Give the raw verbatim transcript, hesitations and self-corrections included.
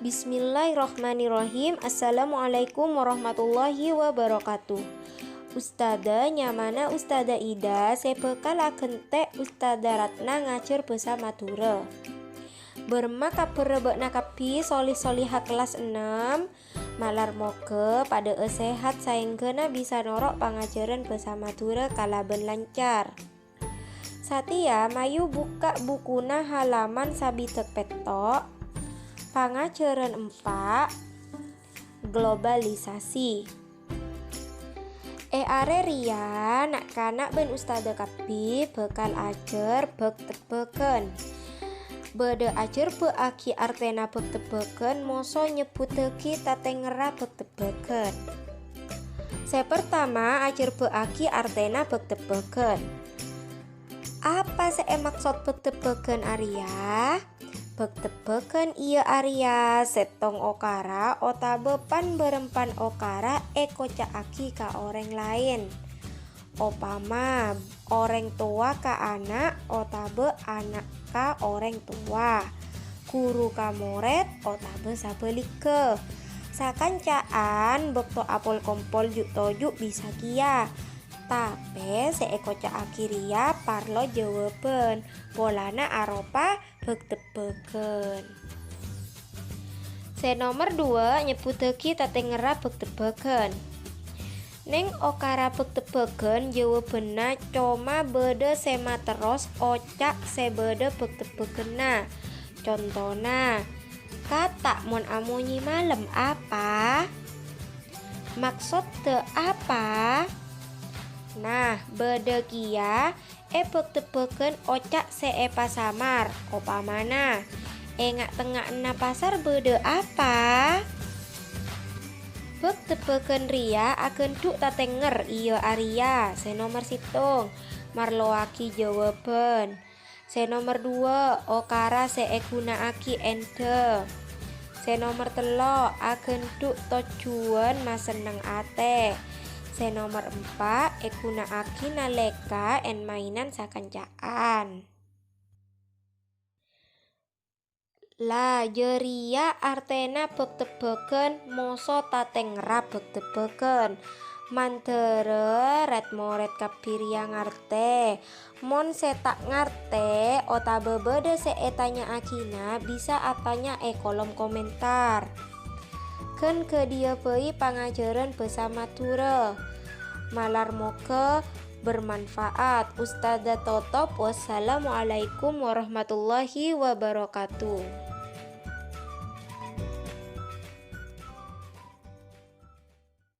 Bismillahirrahmanirrahim. Assalamualaikum warahmatullahi wabarakatuh. Ustadzah nyamana Ustadzah Ida sè bhâkal aghântè' Ustadzah Ratna ngajhâr bhâsa Madhurâ. Bârâmma kabhârrâ bâ'na kabbhi soli-soliha kellas ennem. Malar moghâ paḍâ'â sehat saèngghâna bisa noro' pangajhârân bhâsa Madhurâ kalabân lancar. Satèya mayu bukka' bukuna halaman sabidhâk pètto', pangajhârân empa', globalisasi. È arè rèya, na'-kana' bân ustadzah kabbhi bhâkal ajhâr bhâk-tebbhâghân. Bâḍâ ajhârbâ'âghi artèna bhâk-tebbhâghân, moso nyebbhuttaghi tatèngerra bhâk-tebbhâghân. Sè partama, ajhârbâ'âghi artèna bhâk-tebbhâghân. Apa sè èmaksod bhâk-tebbhâghân arèya? Bhâk-tebbhâghân iyâ arèya sèttong okara otabâ pan-bârâmpan okara èkoca'aghi ka orèng laèn. Opama, orèng towa ka ana' otabâ ana' ka orèng towa, ghuru ka morèd otabâ sabhâligghâ. Sakanca'an bâkto apol-kompol ju'-toju' bisa kèya. Tapè sè èkoca'aghi rèya parlo jâwâbhân, polana aropa bhâk-tebbhâghân. Sè nomer ḍuwâ', nyebbhuttaghi tatèngerra bhâk-tebbhâghân. Neng okara bhâk-tebbhâghân, jâwâbhânna coma bâḍâ sè materros oca' sè bâḍâ bhâk-tebbhâghânna. Contona, kata' mon amonyè malem apa? Maksoddhâ apa? Nah, bâḍâ kèya è bhâk-tebbhâghân oca' sè èpasamar. Opamana, è nga'-tengnga'anna pasar bâḍâ apa? Bhâk-tebbhâghân rèya aghândhu' tatènger iyâ arèya. Sè nomer sèttong, marlowaghi jâwâbhân. Sè nomer ḍuwâ', okara sè èghuna'aghi ènḍhâ. Sè nomer tello', aghândhu' tojjhuwân masenneng atè. Sè nomer empa', èghuna'aghi nalèka èn-maènan sakanca'an. La, jârèya artèna bhâk-tebbhâghân, moso tatèngerra bhâk-tebbhâghân. Mandhârâ rèd-morèd kabbhi rèya ngartè. Mon sè ta' ngartè otabâ bâḍâ sè ètanya'aghina, bisa atanya è kolom komentar. Ghân ghâḍiyâ bhâi pangajhârân bhâsa Madhurâ. Malar moghâ bermanfaat. Ustadzah totop. Wassalamualaikum warahmatullahi wabarakatuh.